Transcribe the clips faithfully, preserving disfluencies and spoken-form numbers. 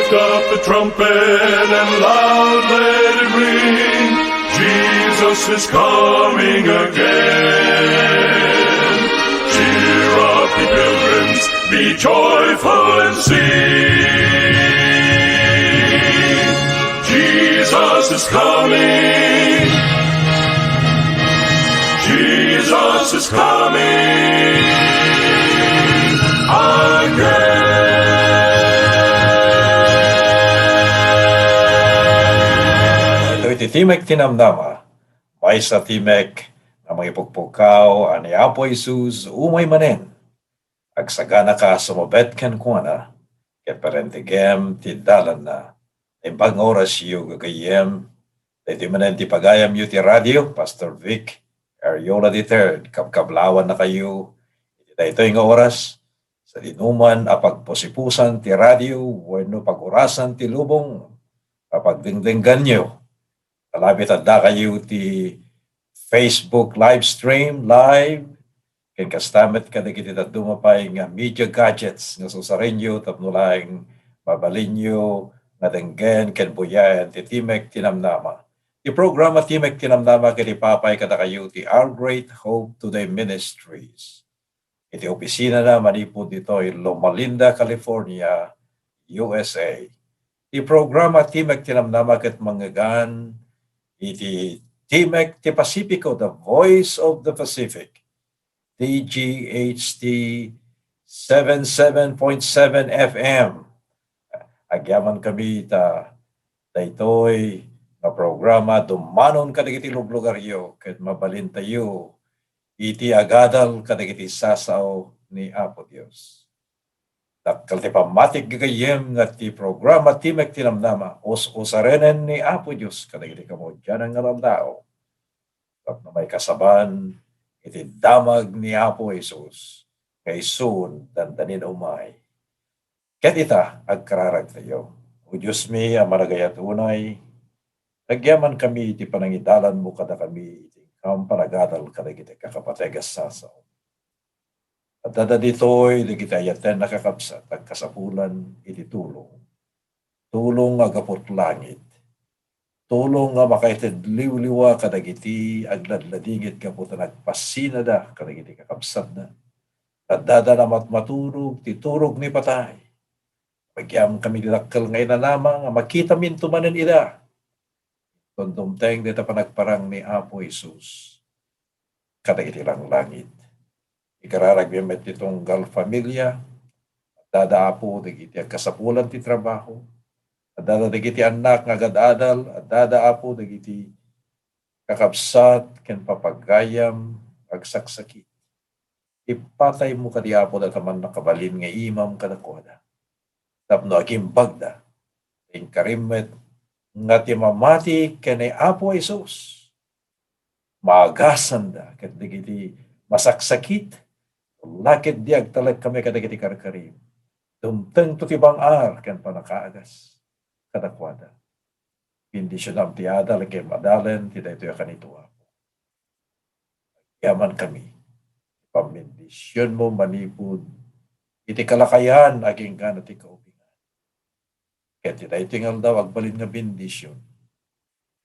Lift up the trumpet and loud let it ring. Jesus is coming again. Cheer up, ye pilgrims, be joyful and sing. Jesus is coming. Jesus is coming again. Itoy ti Timek ti Namnama. Maysa ti timek nga mangipukpukkaw a ni Apo Jesus umay manen. Agsaganaka a sumabet kenkuana, ket parentegem ti dalanna. Naimbag nga orasyo, gagayyem, daytoy manen ti pagayamyo ti radio, Pastor Vic Ariola the third, kabkablawannakayo iti daytoy nga oras, sadinoman a pagpusipusan ti radio wenno pagurasan ti lubong a pagdengdengganyo. Kalabit, addakayo ti Facebook live stream, live, ken kasta met kadagiti dadduma pay nga media gadgets nga susarenyo tapno laeng mabalinyo nga denggen ken buyaen ti Timek ti Namnama. Ti programa Timek ti Namnama ket ipapay kadakayo ti Our Great Hope Today Ministries. Iti opisinana manipud ditoy Loma Linda, California, U S A. Ti programa Timek ti Namnama ket mangngeggan iti Timek ti Pacifico, The Voice of the Pacific, T G H T seven seven point seven F M. Agyamankami ta daytoy nga programa dumanon kadagiti luglugaryo ket mabalintayo iti agadal kadagiti sasao ni Apo Dios. Dakkel ti pammatik, gagayyem, nga ti programa Timek ti Namnama, us-usarenen ni Apo Dios kadagiti kamaudianan nga tattao tapno maikasaban iti damag ni Apo Jesus nga isun dandanin umay. Ket ita, agkararagtayo. O Diosmi a managayat unay, agyamankami iti panangidalanmo kadakami iti inkam panagadal kadagiti kakapateg a sasao. Adda ditoy dagiti ayaten a kakabsat a kasapulan iti tulong. Tulong a gapu ti langit. Tulong nga makaited liwliwa kadagiti agladladingit gapu ta nagpassinada kadagiti kakabsatna. Addada a matmaturog ti turog ni patay. Agyamankami ti dakkel nga inanama nga makitaminto manen ida. Inton dumteng dayta panagparang ni Apo Jesus kadagiti langlangit. Ikararagmi met ti tunggal familia. Addada, Apo, dagiti agkasapulan ti trabaho. Addada dagiti annak nga agad-adal. Addada, Apo, dagiti kakabsat ken papagayam agsaksakit. Ipataymo kadi, Apo, dayta mannakabalin nga imam kadakuada tapno agimbagda. Inkarim met nga ti mamati ken ni Apo Jesus, maagasanda ket dagiti masaksakit, la ketdi agtalek kami kadagiti karkarim. Dumtengto ti bang-ar ken pannakaagas kadakuada. Bendisionam ti adal ken adalen ti daytoy a kanito, Apo. Agyamankami. Pambendisionmo manipud iti kalakayan agingga ti kaubingan. Ket iti daytoy nga aldaw, agbalin nga bendision.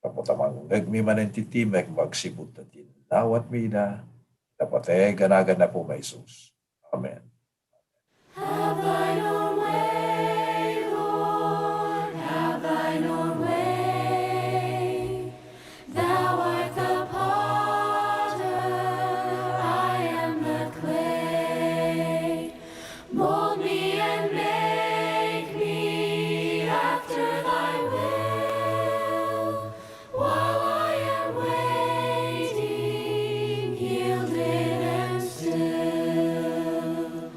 Gapu ta mangngegmi manen ti timek, magsipud ta tinnawatmi ida, ta pateg a nagan ni Apo Jesus. Amen. Have thine own way, Lord, have thine own way. Thou art the potter, I am the clay. Mold me and make me after thy will. While I am waiting, yielded and still.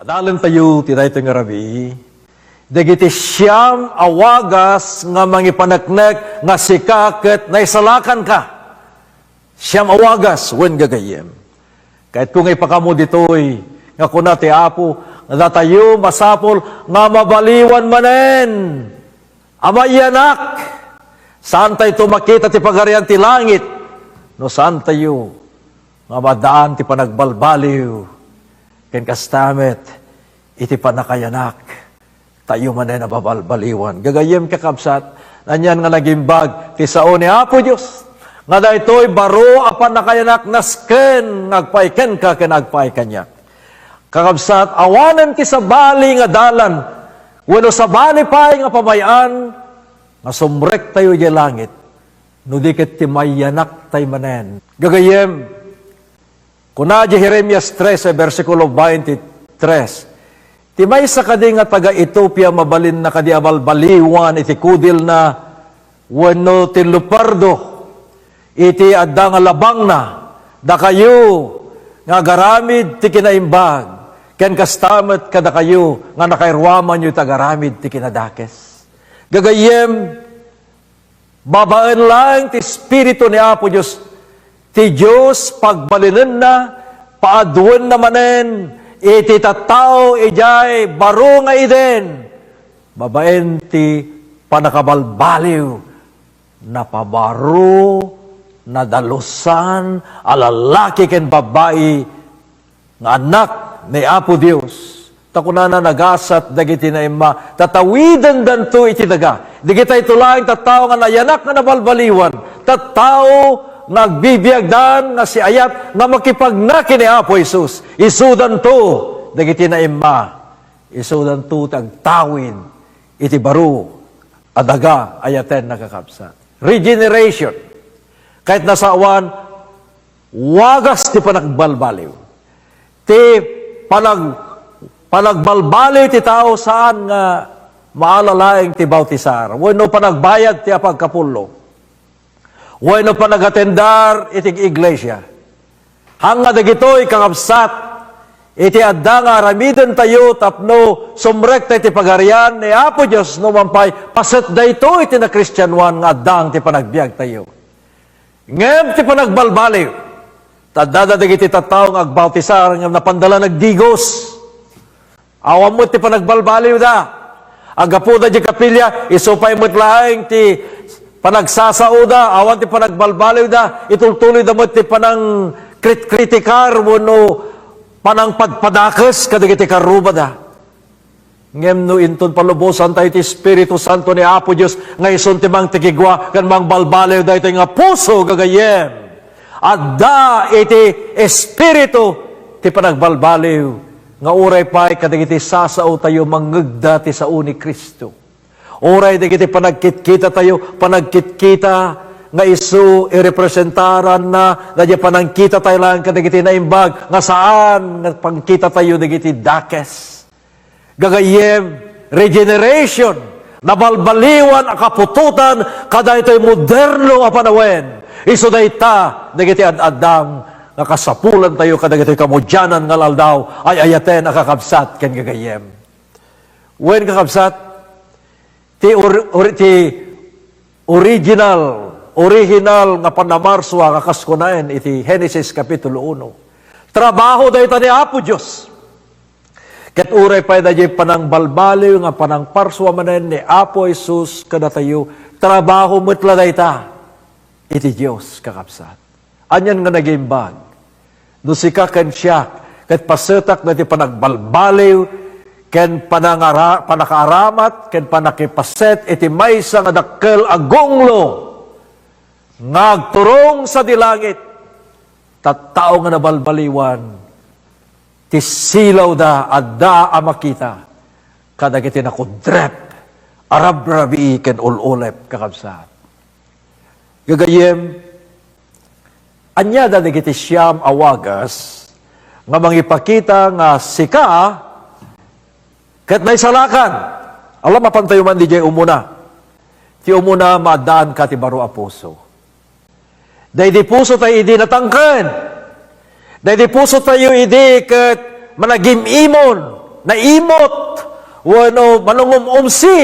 Dalentayo ti daytoy nga rabii, dagiti siam a wagas nga mangipaneknek nga sika ket naisalakanka. Siam a wagas wen gagayyem. Kayatko nga ipakaammo ditoy nga kuna ti Apo nga datayo masapul nga mabaliwan manen a mayanak. Saantayto makita ti Pagarian ti Langit no saantayo nga maaddaan ti panagbalbaliw. Ken kasta met iti pannakayanak, tayo manen a mabalbaliwan. Gagayyem, kakabsat, anian nga nagimbag ti sao ni Apo Dios nga daytoy baro a pannakayanak nasken nga agpaay kenka ken agpaay kaniak. Kakabsat, awanen ti sabali nga dalan wenno sabali pay nga pamay-an nga sumrektayo idiay langit no di ket ti mayanak tay manen. Gagayyem, kuna di Jeremias trese, bersikulo twenty-tres, "Ti maysa kadi nga taga-Etiopia mabalinna kadi a balbaliwan iti kudilna wenno ti leopardo iti adda nga labangna? Dakayo nga agaramid ti kinaimbag, ken kasta met kadakayo nga nakairuamanyo iti agaramid ti kinadakes." Gagayyem, babaen laeng ti Espiritu ni Apo Dios, ti Dios pagbalinenna, paaduenna manen iti tattao idiay baro nga Eden, babaen ti pannakabalbaliw, napabaro, nadalusan a lalaki ken babbai nga annak ni Apo Dios. Ta kunana, nagasat dagiti naimma, tatawidendanto iti daga. Dagitayto laeng tattao nga nayanak nga nabalbaliwan, tattao nga agbibiagdan nga siayat nga makipagna ken ni Apo Jesus. Isudanto dagiti naimma. Isudanto ti agtawid iti baro a daga, ayaten, nakakabsat. Regeneration. Ket nasawan, wagas ti panagbalbaliw. Ti panag-, panagbalbaliw ti tao saan nga maala laeng ti bautisar wenno panagbayad ti apagkapullo wenno panagatendar iti iglesia. Haan nga dagitoy, kakabsat, iti adda nga aramidentayo tapno sumrekta iti Pagarian ni Apo Dios, no man pay paset daytoy iti nakristianoan nga addaan ti panagbiagtayo. Ngem ti panagbalbaliw, ta addada dagiti tattao nga agbautisar ngem napanda la nagdigos. Awan met ti panagbalbaliwda. Aggapuda diay kapilya, isu pay met laeng ti panagsasaoda, awan ti panagbalbaliwda, itultuloyda met ti panangkritkritikar wenno panangpadpadakes kadagiti karrubada. Ngem no inton palubosantayo ti Espiritu Santo ni Apo Dios nga isun ti mangtikigua ken mangbalbaliw daytoy nga puso, gagayyem, adda iti Espiritu ti panagbalbaliw nga uray pay kadagiti sasaotayo mangngegda ti sao ni Cristo. Uray dagiti panagkitkitatayo, panagkitkita nga isu irepresentaranna daydiay panangkitatayo laeng kadagiti naimbag nga saan nga pangkitatayo dagiti dakes. Gagayyem, regeneration, nabalbaliwan a kaputotan kadaytoy moderno a panawen. Isu dayta dagiti ad-addang nga kasapulantayo kadagitoy kamudianan nga aldaw, ay-ayaten a kakabsat ken gagayyem. Wen, kakabsat, ti or-, or-, ti original, original nga panamarsua nga kas kunaen iti Genesis Kapitulo uno. Trabaho dayta ni Apo Dios. Ket uray pay daydiay panangbalbaliw nga panangparsua manen ni Apo Jesus kadatayo, trabaho met la dayta iti Dios, kakabsat. Anian nga nagimbag? No sika ken siak ket pasetak daytoy panagbalbaliw ken panangara-, panakaaramat ken panakipaset iti maysa nga dakkel a gunglo nga agturong sadi langit, tattao nga nabalbaliwan, ti silawda adda a makita kadagiti nakudrep a rabrabii ken ul-ulep, kakabsat. Gagayyem, ania da dagiti siam a wagas nga mangipakita nga sika ket naisalakan? Ala, mapantayo man diay umuna. Ti umuna, maaddaanka ti baro a puso. Daydi pusotayo idi natangken. Daydi pusotayo idi ket managim-imon. naimot wenno manungum-umsi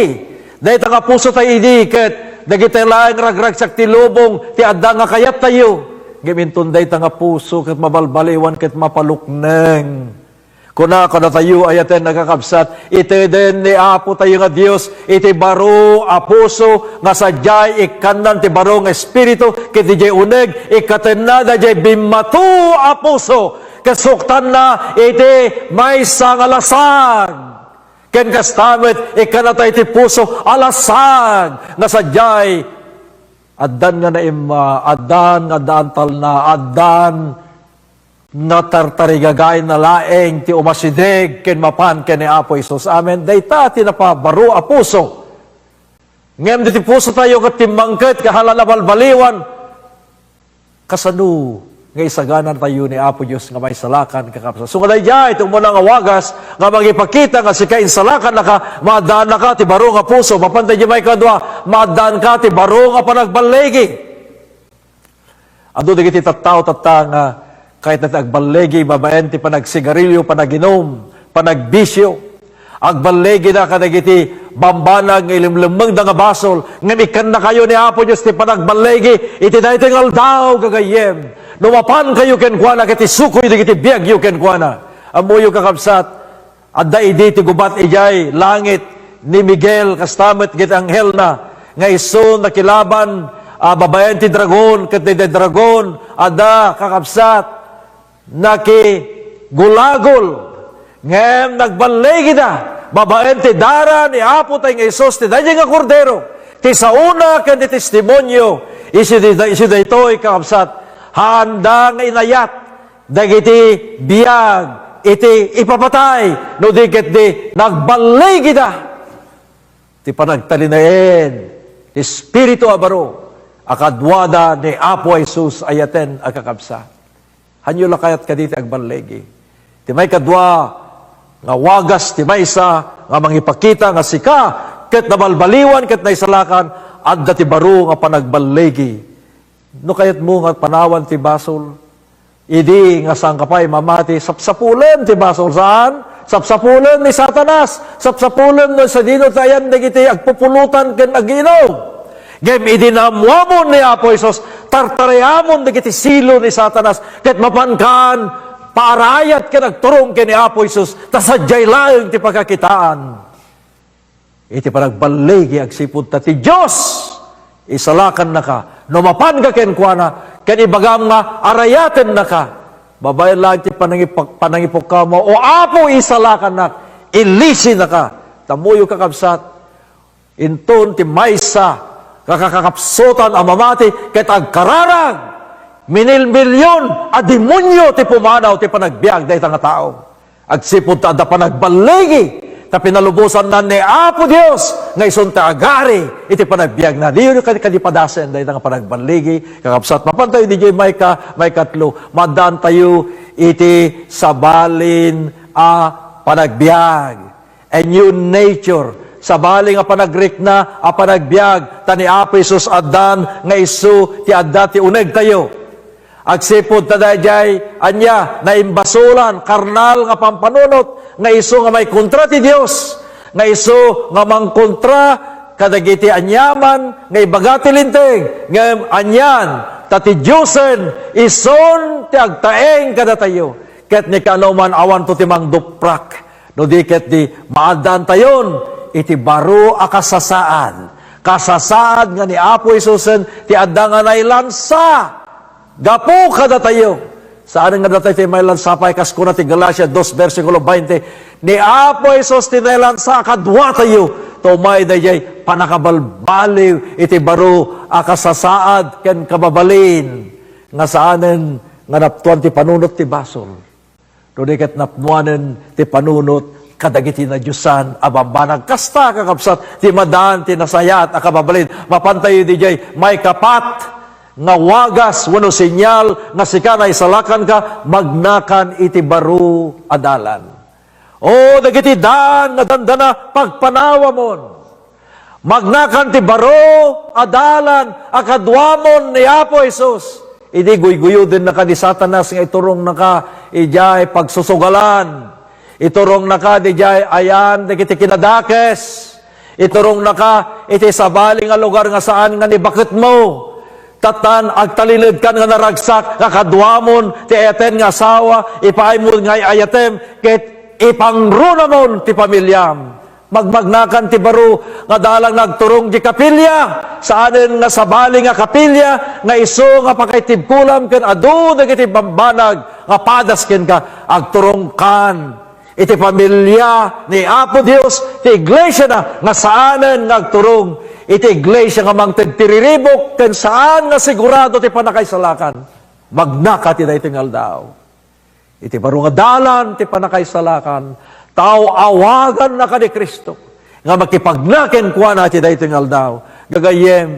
dayta nga pusotayo idi ket dagiti laeng ragragsak ti lubong ti adda nga kayattayo. Ngem inton dayta nga puso ket mabalbaliwan ket mapalukneng. Kuna kadatayo, ayaten a kakabsat, iteden ni Apotayo nga Dios iti baro a puso nga sadiay ikkannan ti baro nga espiritu ket idiay uneg ikkatenna daydiay bimmato a puso ket suktanna iti maysa nga lasag. Ken kasta met, ikkannata iti puso a lasag nga sadiay addan nga naimma, addan nga addan talna, addan nga tartarigagayna laeng ti umasideg ken mapan ken ni Apo Jesus. Amen. Dayta ti napabaro a puso. Ngem diti pusotayo ket timmangket, kahala nabalbaliwan. Kasano nga isaganatayo ni Apo Dios nga maisalakan, kakabsat? So, nga daydiay, ti umuna nga wagas nga mangipakita nga sika insalakannaka, maaddaannaka ti baro nga puso. Mapan daydiay maikadua, maaddaanka ti baro nga panagballigi. Adu dagiti tattao tatta nga kayatna ti agballigi babaen ti panagsigarilio, panaginum, panagbisio. Agballigida kadagiti bambanag nga ilimlemmengda nga basol, ngem ikkannakayo ni Apo Dios ti panagballigi iti daytoy nga aldaw, gagayyem. No mapankayo kenkuana ket isukoyo dagiti biagyo kenkuana. Ammoyo, kakabsat, adda idi ti gubat idiay langit ni Miguel, kasta met ket anghelna, nga isu nakilaban a babaen ti dragon, ket daydiay dragon, adda, kakabsat, nakigulagol, ngem nagballigida babaen ti dara ni Apotay nga Jesus ti daydiay nga Kordero, ti saona ken ti testimonio. Isu di-, isu daytoy, kakabsat, haanda nga inayat dagiti biag iti ipapatay, no di ketdi nagballigida ti panagtalinaed ti Espiritu a baro a kaduada ni Apo Jesus. Ayaten a kakabsat. Hanyo la kayat kadi ti agballigi? Ti maikadua nga wagas ti maysa nga mangipakita nga sika ket nabalbaliwan ket naisalakan, adda ti baro nga panagballigi. No kayatmo nga panawan ti basol, idi nga saanka pay mamati, sapsapulen ti basol. Saan? Sapsapulen ni Satanas. Sapsapulen no sadino ti ayan dagiti agpupulutan ken aginom. Ngem idi naammuamon ni Apo Jesus, tartarayamon dagiti silo ni Satanas, ket mapankan paarayat ken agturong ken ni Apo Jesus, ta sadiay laeng ti pakakitaan. Iti panagballigi agsipud ta ti Dios isalakannaka, no mapanka kenkuana, ken ibagam nga arayatennaka, babaen laeng ti panangipak-, panangipukkawmo, "O Apo, isalakannak, ilisinaka." Tammuyo, kakabsat, inton ti maysa nga kakakapsutan a mamati ket agkararag, minilmilion a demonio ti pumanaw ti panagbiag dayta nga tao. Agsipud ta adda panagballigi, ta pinalubosanna ni Apo Dios nga isun ti agari iti panagbiagna. Diyo kadi, kadi padasen dayta nga panagballigi, kakabsat. Mapantayo diay mayka-, maikatlo, maaddaantayo iti sabalin a panagbiag. A new nature. Sabali nga panagrikna a panagbiag, ta ni Apo Jesus addan nga isu ti adda ti unegtayo. Agsipud ta daydiay, ania, naimbasolan, karnal nga pampanunot, nga isu nga maikontra ti Dios, nga isu nga mangkontra kadagiti aniaman nga ibaga ti Linteg, ngem anian, ta ti Diosen isun ti agtaeng kadatayo, ket ni kaanoman awanto ti mangduprak, no di ket di maaddaantayon iti baro a kasasaad. Kasasaad nga ni Apo Jesusen ti adda nga nailansa gapu kadatayo. Saan nga datay ti mailansa pay, kas kuna ti Galacia dos, bersikulo twenty, ni Apo Jesus ti nailansa kaduatayo, ta umay daydiay pannakabalbaliw iti baro a kasasaad ken kababalin nga saanen nga napnuan ti panunot ti basol. No di ket napnuanen ti panunot kadagiti nadiosan a bambanag. Kasta, kakabsat, ti madan ti nasayaat a kababalin. Mapantayo didiay maikapat nga wagas wenno senyal nga sika naisalakanka, magnakan iti baro a dalan. O dagiti dan nga dandana, pagpanawamon. Magnakan ti baro a dalan a kaduamon ni Apo Jesus. Idi guyguyodennaka ni Satanas nga iturongnaka idiay pagsusugalan, Iturongnaka didiay ayan dagiti kinadakes. Iturongnaka iti sabali nga lugar nga saan nga ni baketmo. Tatan, agtalinedkan nga naragsak nga kaduamon ti ayaten nga asawa, ipaaymo nga ayatem, ket ipangrunamon ti pamiliam. Magmagnakan ti baro nga dalan nga agturong di kapilya, saanen nga sabali nga kapilya, nga isu nga pakaitibkolam ken adu dagiti bambanag nga padas kenka, agturongkan iti pamilya ni Apo Dios, ti iglesiana nga saanen nga agturong iti iglesia nga mangted ti riribuk ken saan nga sigurado ti pannakaisalakan. Magnaka ti daytoy nga aldaw. Iti baro nga dalan ti pannakaisalakan, ta aw-awaganna kadi Cristo nga makipagna kenkuana iti daytoy nga aldaw. Gagayyem,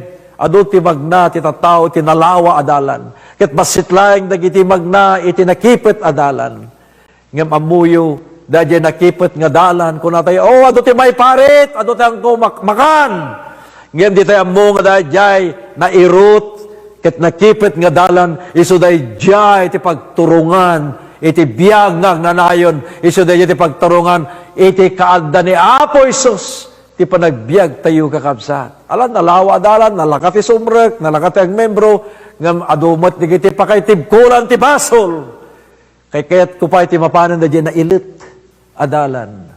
adu ti magna ti tattao iti nalawa a dalan, ket bassit laeng dagiti magna iti nakipet a dalan. Ngem ammoyo, daydiay nakipet nga dalan, kunatayo, "Oh, adu ti maiparit, adu ti angko mak-, makan." Ngem ditay ammo nga daydiay nairut ket nakipet nga dalan, isu daydiay ti pagturongan iti biag nga agnanayon, isu daydiay ti pagturongan iti kaadda ni Apo Jesus ti panagbiagtayo, kakabsat. Ala, nalawa a dalan, nalaka ti sumrek, nalaka ti agmembro, ngem adu met dagiti pakaitibkolan ti basol. Kaykayatko pay ti mapanen daydiay nailet a dalan.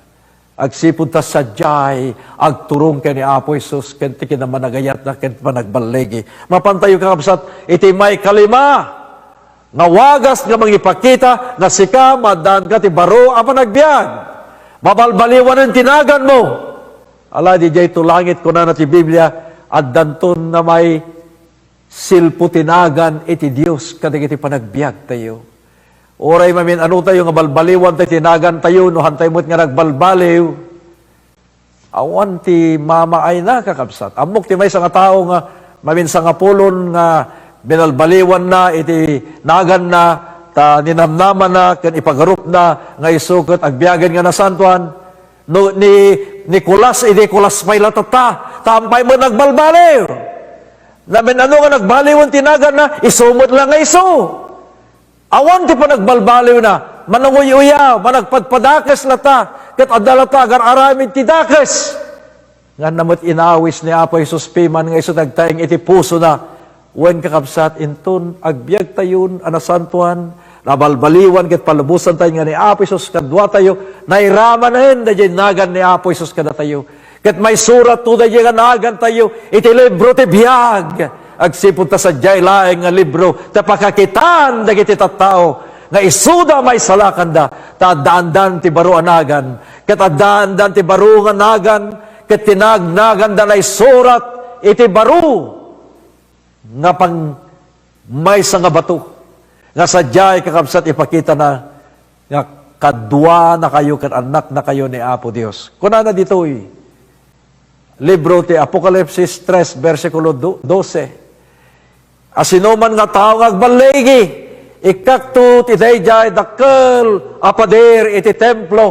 Agsipud ta sadiay agturong ken ni Apo Jesus ken ti kinamanagayatna ken panagballigi. Mapantayo, kakabsat, iti maikalima nga wagas nga mangipakita nga sika, maaddaanka ti baro a panagbiag. Mabalbaliwanen ti naganmo. Ala, didiay to langit, kunana ti Biblia, addanton a mai silpo ti nagan iti Dios kadagiti panagbiagtayo. Uray mamin-anotayo nga balbaliwanta ti nagantayo, no hantay met nga nagbalbaliw, awan ti mamaayna, kakabsat. Ammok ti maysa nga tao nga mamin sangapulon nga binalbaliwanna iti naganna, ta ninamnamana ken ipagarupna nga isu ket agbiagen nga nasantoan. No, ni Nicolas, idi Nicolas pay la tatta, ta ampay met nagbalbaliw. Namin-ano nga nagbaliwen ti naganna, isu met la nga isu. Awan ti panagbalbaliwna, mananguy-uyaw, managpadpadakes lata, ket adda lata agar-aramid ti dakes. Ngana met inawis ni Apo Jesus piman nga isu ti agtaeng iti pusona. Wen, kakabsat, inton agbiagtayon a nasantoan, nabalbaliwan ket palubosantayo nga ni Apo Jesus kaduatayo, nairamanen daydiay nagan ni Apo Jesus kadatayo. Ket maisuratto daydiay nga nagantayo iti libro ti biag. Agsipud ta sadiay laeng nga libro ti pakakitaan dagiti tattao nga isuda maisalakanda, ta addaandan ti baro a nagan, ket addaandan ti baro nga nagan, ket ti nagnaganda naisurat iti baro nga pang-, maysa nga bato nga sadiay, kakabsat, ipakitana nga kaduanakayo ken annaknakayo ni Apo Dios. Kunana ditoy libro ti Apokalipsis tres, bersikulo do-, dose, "A sinuman nga tao nga agballigi, ikkakto ti daydiay dakkel a pader iti templo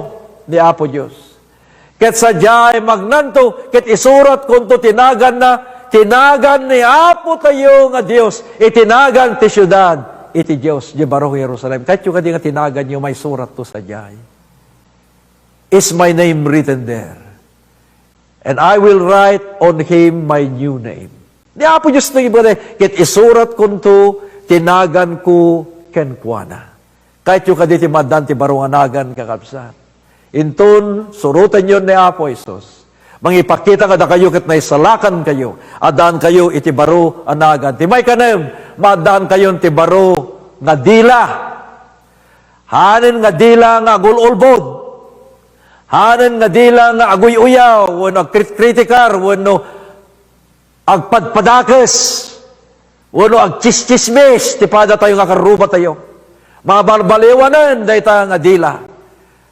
ni Apo Dios." Ket sadiay magnanto, ket isuratkonto ti naganna, ti nagan ni Apo tayo nga Dios, iti nagan ti siudad iti Dios, di baro Jerusalem. Kayatyo kadi nga ti naganyo maisuratto sadiay. "Is my name written there? And I will write on him my new name." Ni Apo Dios no ibaday, ket isuratkonto ti naganko kenkuana. Kayatyo kadi ti maaddaan ti baro nga nagan, kakabsat? Inton surotenyon ni Apo Jesus, mangipakita nga dakayo ket naisalakankayo, addaankayo iti baro a nagan. Ti maikanem, maaddaankayon ti baro nga dila. Hanen nga dila nga agul-ulbod. Hanen nga dila nga aguy-uyaw, wenno agkritikar, wenno agpadpadakes, wenno agtsis-tsismis ti padatayo nga karrubatayo. Mabalbaliwanen dayta nga dila.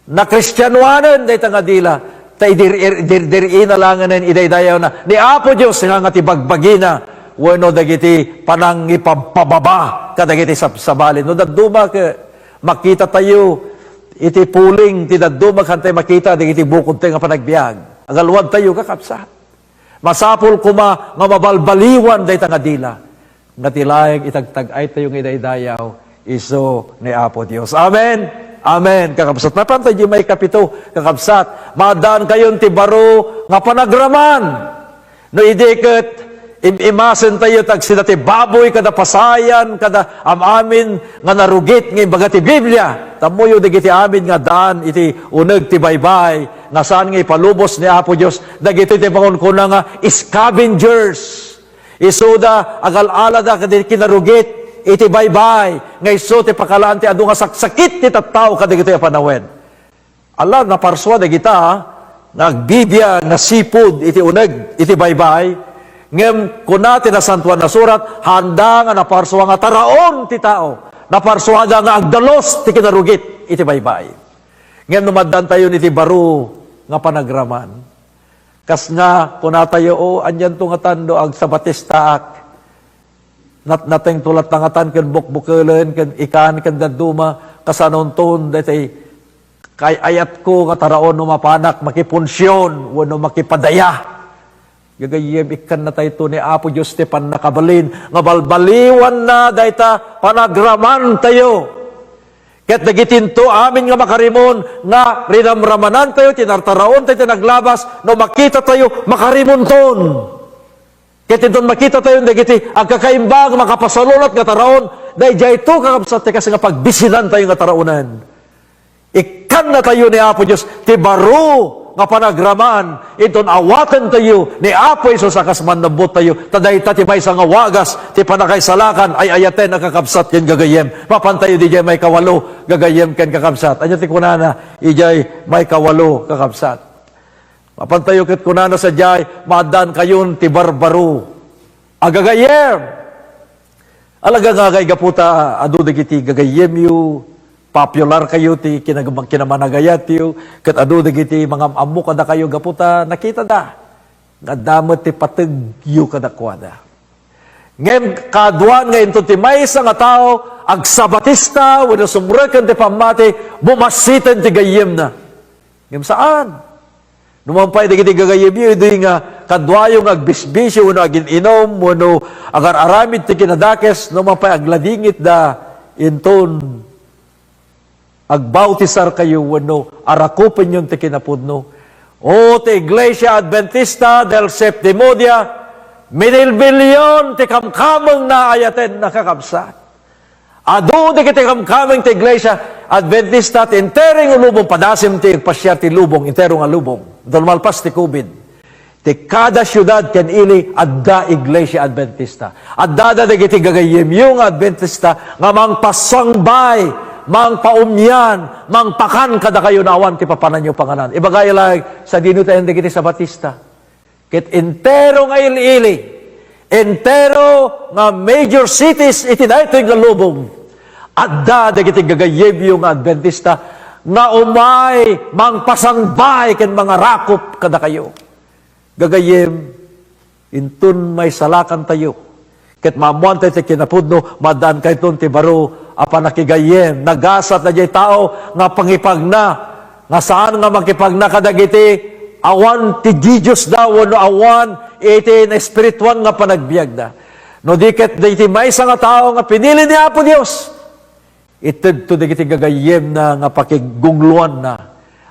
Nakristianoanen dayta nga dila. Ta idir-, dir-, dir-, diriina langen idaydayawna ni Apo Dios nga, nga ti bagbagina wenno dagiti panangipabpababa kadagiti sabsabali. No dadduma ket makitatayo iti puling ti dadduma, kantay makita dagiti bukodtayo nga panagbiag. Agaluadtayo, kakabsat. Masapul koma nga mabalbaliwan dayta nga dila, nga ti laeng itagtag-aytayo nga idaydayaw isu ni Apo Dios. Amen! Amen, kakabsat. Napan tayo may kapito, kakabsat. Maaddaankayon ti baro nga panagraman. No idi ket im-imasen tayo, tagsida ti baboy, kada pasayan, kada am-amin nga narugit nga imbaga ti Biblia. Tammoyo dagiti amin nga daan iti uneg ti baybay, nga saan nga ipalubos ni Apo Dios dagitoy ti pangunkuna nga scavengers. Isuda, agal-alada kadagiti kinarugit iti baybay, nga isu ti pakalaan ti adu nga saksakit ti tattao kadagitoy a panawen. Ala, naparsua dagita nga agbibiag nga sipud iti uneg iti baybay, ngem kuna ti Nasantoan a Surat, handa nga naparsua nga taraon ti tao. Naparsuada nga agdalus ti kinarugit iti baybay. Ngem no maddantayon iti baro nga panagraman, kas nga kunatayo, "O, anianto ngatan no agsabatistaak?" Nat-, natengto latta ngatan ken bukbukelen, ken ikan, ken dadduma, kasanonton, daytoy kay-ayatko nga taraon no mapanak makipunsion wenno makipadaya. Gagayyem, ikkannatayto ni Apo Dios ti pannakabalin nga balbaliwanna dayta panagramantayo. Ket dagitinto amin nga makarimon nga rinamramanantayo ti nartaraontayo ti naglabas no makitatayo makarimonton. Ket inton makitatayo dagiti agkakaimbag, makapasalunat nga taraon, daydayto, kakabsat, ti kas nga pagbisinantayo nga taraonen. Ikkannatayo ni Apo Dios ti baro nga panagraman, inton awatentayo ni Apo Jesus a kas mannubbottayo, ta dayta ti maysa nga wagas ti pannakaisalakan, ay-ayaten a kakabsat ken gagayyem. Mapantayo idiay maikawalo, gagayyem ken kakabsat. Ania ti kunana idiay maikawalo, kakabsat? Mapantayo ket kunana sadiay, "Maaddaankayon ti barbaro a gagayyem." Alaga nga kay gapu ta adu dagiti gagayyemyo, popular kayo ti kinag-, kinamanagayatyo, ket adu dagiti mangam-ammo kadakayo gapu ta nakitada nga adda met ti pategyo kadakuada. Ngem kaaduan nga inton ti maysa nga tao agsabatista wenno sumreken ti pammati, bumassiten ti gayyemna. Ngem saan. Nupay dagiti gagayyemyo idi nga kaduayo nga agbisbisio wenno agin-inum wenno agar-aramid ti kinadakes, nupay agladingitda inton agbautisarkayo wenno arakupenyon ti kinapudno. O, ti Iglesia Adventista del Séptimo Dia, minilbilyon ti kamkamengna, ayaten a kakabsat. Adu dagiti kamkameng ti Iglesia Adventista ti entero nga lubong, padasem ti agpasiar ti lubong, entero nga lubong. Inton malpas ti covid, ti kada siudad ken ili adda Iglesia Adventista. Addada dagiti gagayyemyo nga Adventista nga mangpasangbay, mangpaumyan, mangpakan kadakayo no awan ti papananyo panganan. Ibagay laeng, sadino tayen dagiti Sabatista? Ket entero nga ili-ili, entero nga major cities iti daytoy nga lubong, adda dagiti gagayyemyo nga Adventista nga umay mangpasangbay ken mangarakop kadakayo. Gagayyem, inton maisalakantayo, ket maammoantayo ti kinapudno, maaddaankayton ti baro a pannakigayyem. Nagasat daydiay tao nga pangipagna, nga saan nga makipagna kadagiti awan ti didiosda wenno awan iti naespirituan nga panagbiagda. No di ket dagiti maysa nga tao nga pinili ni Apo Dios, itedto dagiti gagayyemna nga pakigungloanna.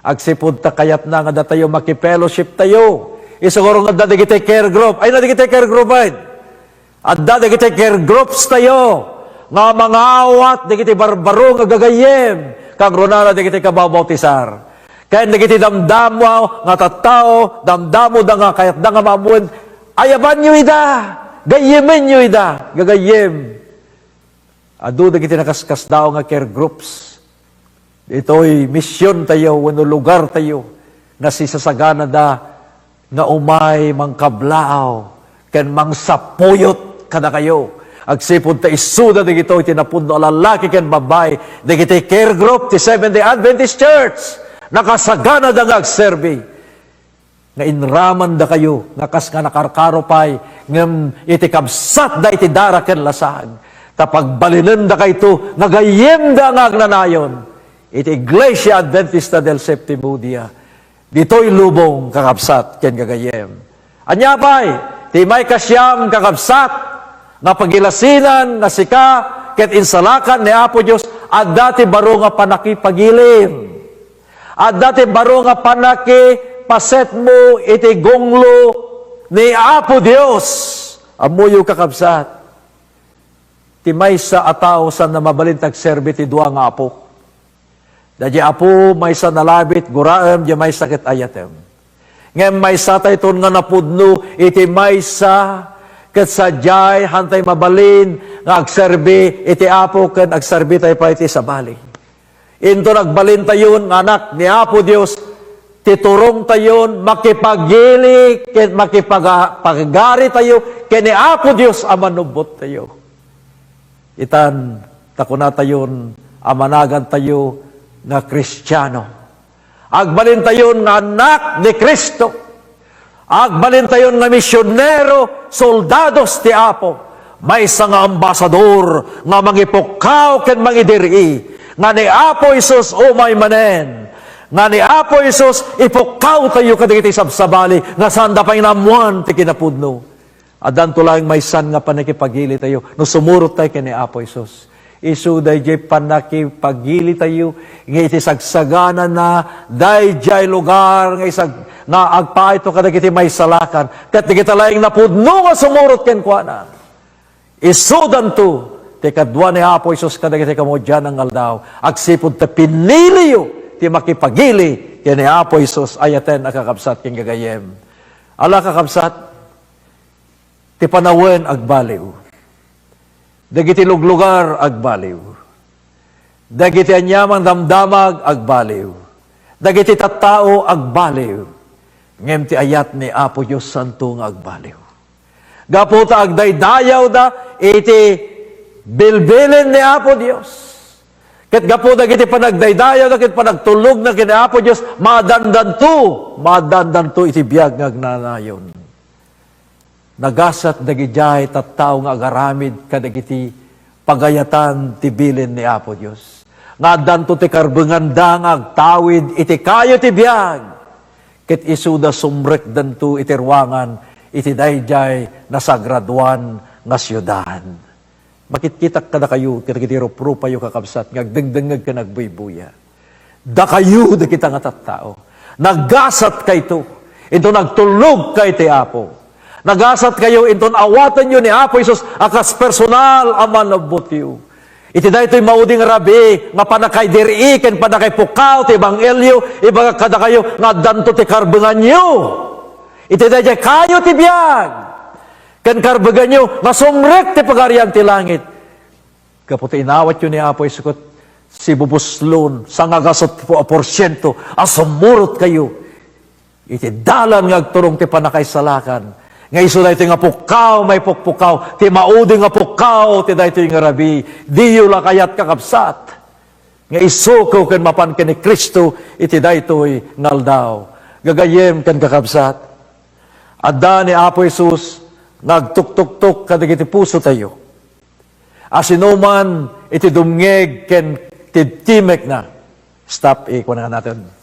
Agsipud ta kayatna nga datayo makifellowshiptayo. Isu guro nga adda dagiti care group. Ay, na dagiti care group, ay. Adda dagiti care groups tayo nga mangawat dagiti barbaro nga gagayyem. Kangrunana dagiti kababautisar. Ken dagiti damdamo nga tattao, damdamoda nga kayatda nga maammoen, ayabanyo ida, gayyemenyo ida, gagayyem. Adu dagiti nakaskasdaaw nga care groups. Ditoy misiontayo wenno lugartayo nga sisasaganada nga umay mangkablaaw ken mangsapuyot kadakayo. Agsipud ta isuda dagitoy ti napudno a lallaki ken babbai dagiti care group ti Seventh-day Adventist Church. Nakasaganada nga agserbi. Nga inramandakayo nga kas nga nakarkaro pay, ngem iti kabsatda iti dara ken lasag, ta pagbalinendakayto nga gayyemda nga agnanayon iti Iglesia Adventista del Séptimo Dia, ditoy lubong, kakabsat ken gagayyem. Ania pay ti maikasiam, kakabsat, nga pagilasinan nga sika ket insalakan ni Apo Dios Adda ti baro nga pannakipagilim. Adda ti baro nga pannakipasetmo iti gunglo ni Apo Dios. Ammoyo, kakabsat, ti maysa a tao saan a mabalin ti agserbi ti dua nga apo. Daydiay apo, maysa nalabit, guraem, diay maysa ket ayatem. Ngem maysatayton nga napudno iti maysa, ket sadiay, haantay mabalin nga agserbi iti Apo ken agserbitay pay iti sabali. Inton agbalintayon nga anak ni Apo Dios, ti turongtayon, makipagili ken makipaga-, pagaritayo ken ni Apo Dios a Manubbottayo. Itan, ta kunatayon a managantayo nga Kristiano. Agbalintayon nga anak ni Cristo. Agbalintayon nga misionero, soldados ti Apo. Maysa nga ambasador nga mangipukkaw ken mangidiri nga ni Apo Jesus umay manen. Nga ni Apo Jesus ipukkawtayo kadagiti sabsabali nga saanda pay nga ammoan ti kinapudno. Addanto laeng maysa nga pannakipagilitayo no sumurot tayo ken ni Apo Jesus. Isu daydiay pannakipagilitayo nga iti sagsaganana daydiay lugar nga isag-, nga agpaayto kadagiti maisalakan ket dagita laeng napudno nga sumurot kenkuana. Isudanto ti kadua ni Apo Jesus kadagiti kamudian nga aldaw agsipud ta piniliyo ti makipagili ken ni Apo Jesus. Ayaten a kakabsat ken gagayyem. Ala, kakabsat, ti panawen agbaliw. Dagiti luglugar agbaliw. Dagiti aniaman damdamag agbaliw. Dagiti tattao agbaliw. Ngem ti ayat ni Apo Dios santo nga agbaliw. Gapu ta agdaydayawda iti bilbilin ni Apo Dios. Ket gapu dagiti panagdaydayawda ket panagtulogna ken ni Apo Dios, maadandanto, maadandanto iti biag nga agnanayon. Nagasat dagidiay tattao nga agaramid kadagiti pagayatan ti bilin ni Apo Dios. Nga addanto ti karbenganda nga agtawid iti kayo ti biag. Ket isuda sumrekdanto iti ruangan iti daydiay nasagradoan nga siudad. Makitkitak kadakayo, kadagiti ruprupayo, kakabsat, nga agdengdengngeg ken agbuybuya. Dakayo dagita nga tattao. Nagasatkayto inton agtulogkay ti Apo. Nagasatkayo inton awatenyo ni Apo Jesus a kas personal a manubbotyo. Iti daytoy maudi nga rabii nga pannakaidiri ken pannakaipukaw ti ebanghelio, ibagak kadakayo nga addanto ti karbenganyo. Iti daydiay kayo ti biag. Ken karbeganyo nga sumrek ti Pagarian ti Langit. Gapu ta inawatyo ni Apo Jesu ket sibubuslon, sangagasat a porsiento a sumurotkayo iti dalan nga agturong ti pannakaisalakan. Nga isu daytoy nga pukkaw, maipukpukaw, ti maudi nga pukkaw ti daytoy nga rabii. Diyo la kayat, kakabsat, nga isukaw ken mapan ken ni Cristo iti daytoy nga aldaw. Gagayyem ken kakabsat, adda ni Apo Jesus nga agtuktuktok kadagiti pusotayo. A sinuman iti dumngeg ken ti timekna. Stop, ikuan nga natin.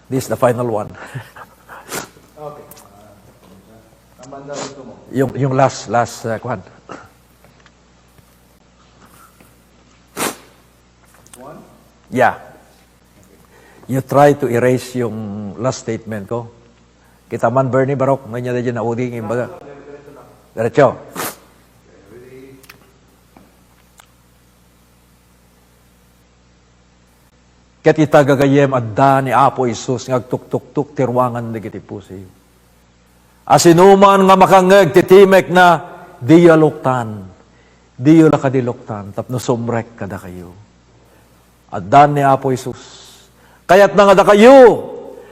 This is the final one. Okay. Amanda, gusto mo? Yung, yung last, last, uh, kwan. One? Yeah. You try to erase yung last statement ko. Kita man, Bernie, barok, may niya na dyan nauding, imbaga. Diretso. Ket ita, gagayyem, adda ni Apo Jesus nga agtuktuktok ti ruangan dagiti pusoyo. A sinuman nga makangngeg ti timekna, diyo luktan. Diyo la kadi luktan tapno sumrek kadakayo. Addan ni Apo Jesus. Kayatna nga dakayo,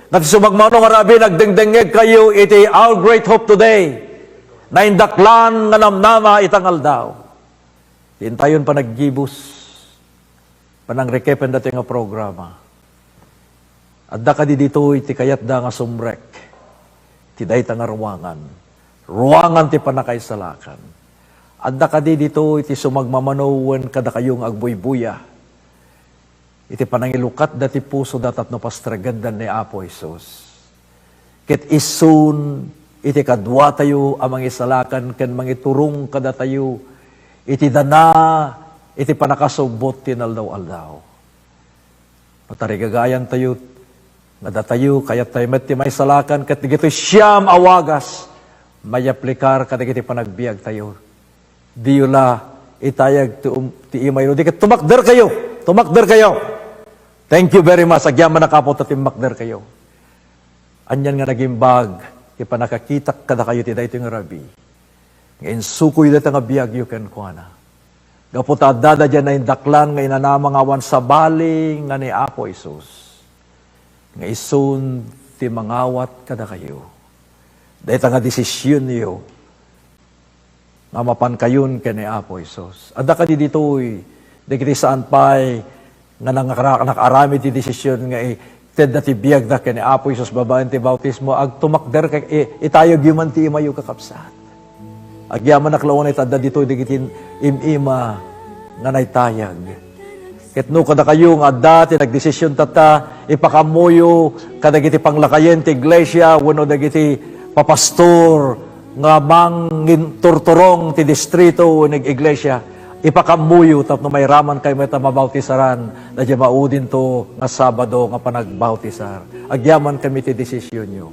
nga ti sumagmamano nga rabii, nagdengdengngegkayo iti Our Great Hope Today. Naindaklan nga namnama ita nga aldaw. Ti intayon panaggibus, panangrekepen datoy nga programa. Adda kadi ditoy ti kayatda nga sumrek ti dayta nga ruangan, ruangan ti pannakaisalakan? Adda kadi ditoy ti sumagmamano wen kadakayo nga agbuybuya iti panangilukatda ti pusoda tapno pastregenda ni Apo Jesus? Ket isun iti kaduatayo a mangisalakan ken mangiturong kadatayo iti dana, iti pannakasubbot ti inaldaw-aldaw. No tarigagayantayo, nga datayo, kayattayo met ti maisalakan, ket dagitoy siam a wagas, mayaplikar kadagiti panagbiagtayo. Diyo la itayag ti um-, ti imaylo. Di ket tumakderkayo, tumakderkayo. Thank you very much. Agyamanak, Apo, ta timmakderkayo. Anian nga nagimbag ti pannakakitak kadakayo ti daytoy nga rabii, nga insukoy dayta nga biagyo kenkuana. Gapu ta addada diay naindaklan nga inanama nga awan sabali nga ni Apo Jesus, nga isun ti mangawat kadakayo. Dayta nga desisionyo nga mapankayon ken ni Apo Jesus. Adda kadi ditoy dagiti saan pay nga nangakara-, nakaaramid ti desision nga itedda ti biagda ken ni Apo Jesus babaen ti bautismo, agtumakder ket i-, itayagyo man ti imayo, kakabsat. Agyamanak la unay ta adda ditoy dagiti im-ima nga naitayag. Ket no kadakayo nga adda ti nagdesision tatta, ipakaammoyo kadagiti panglakayen ti iglesia wenno dagiti papastor nga manginturturong ti distrito wenno iglesia. Ipakaammoyo tapno mairamankay met a mabautisaran daydiay maudinto nga Sabado nga panagbautisar. Agyamankami ti desisionyo.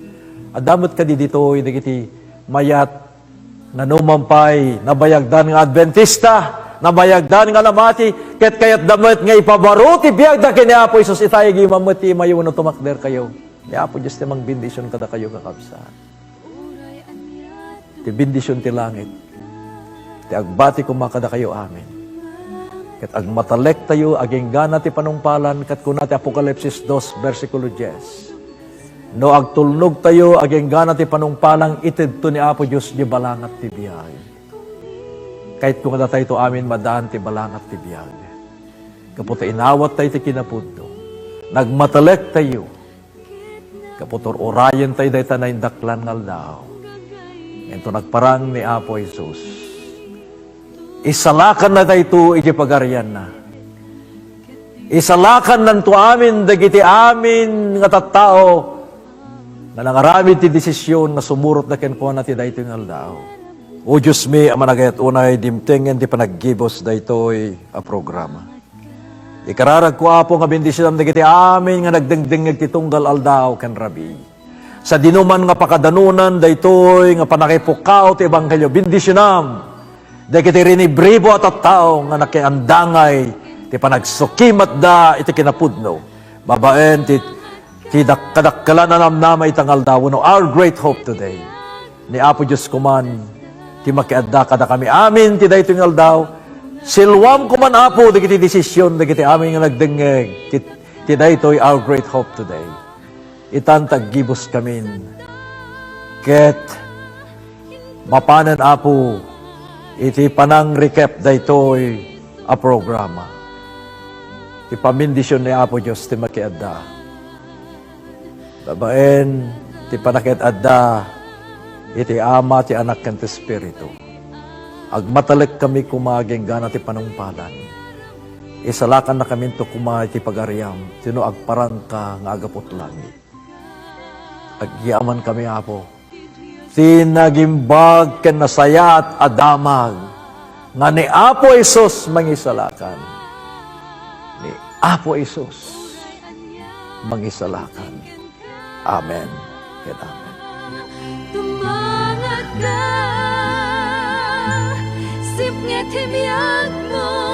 Adda met kadi ditoy dagiti mayat nga numan pay, nabayagdan nga Adventista, nabayagdan nga namati, ket kayatda met nga ipabaro ti biagda ken ni Apo Jesus, itayagyo man met ti imayo wenno tumakderkayo. Ni Apo Dios ti mangbendision kadakayo, kakabsat. Ti bendision ti langit, ti agbati koma kadakayo amin. Ket agmatalektayo aginggana ti panungpalan, ket kuna ti Apokalipsis dos, bersikulo dies, "No agtulnogtayo aginggana ti panungpalang itedto ni Apo Dios diay balangat ti biag." Kayatko nga datayto amin madaan ti balangat ti biag. Gapu ta inawattayo ti kinapudno. Nagmatalektayo. Gapu ta ur-urayentayo dayta naindaklan nga aldaw. Ngem ta nagparang ni Apo Jesus, isalakannatayto iti pagarianna. Isalakannanto amin dagiti amin nga tattao nga nangaramid ti desision nga sumurotda kenkuana ti daytoy nga aldaw. O Diosmi a managayat unay, dimtengen ti panaggibus daytoy a programa. Ikararagko, Apo, nga bendisionam dagiti amin nga nagdengdengngeg ti tunggal aldaw ken rabii. Sadinoman nga pakadanunan daytoy nga pannakaipukaw ti ebanghelio, bendisionam dagiti rinibribo a tattao nga nakiandangay ti panagsukimatda iti kinapudno babaen ti, ti dak-, kadakkelan a namnama ita nga aldaw wenno our great hope today. Ni Apo Dios koman ti makiadda kadakami amin ti daytoy nga aldaw. Siluam koman, Apo, dagiti desision dagiti amin nga nagdengngeg ti, ti daytoy our great hope today. Itan ta aggibuskamin. Ket mapanen, Apo, iti panangrekap daytoy a programa. Ti pambendision ni Apo Dios ti makiadda. Babaen ti panakiad-adda iti Ama, ti Anak, ken ti Espiritu. Agmatalekkami koma aginggana ti panungpalan. Isalakannakaminto koma iti pagariam, ti no agparangka nga agaput langit. Agyamankami, Apo, ti nagimbag ken nasayaat a damag nga ni Apo Jesus mangisalakan. Ni Apo Jesus mangisalakan. Amen ken amen. Tumangatda, sipnget ti biagmo.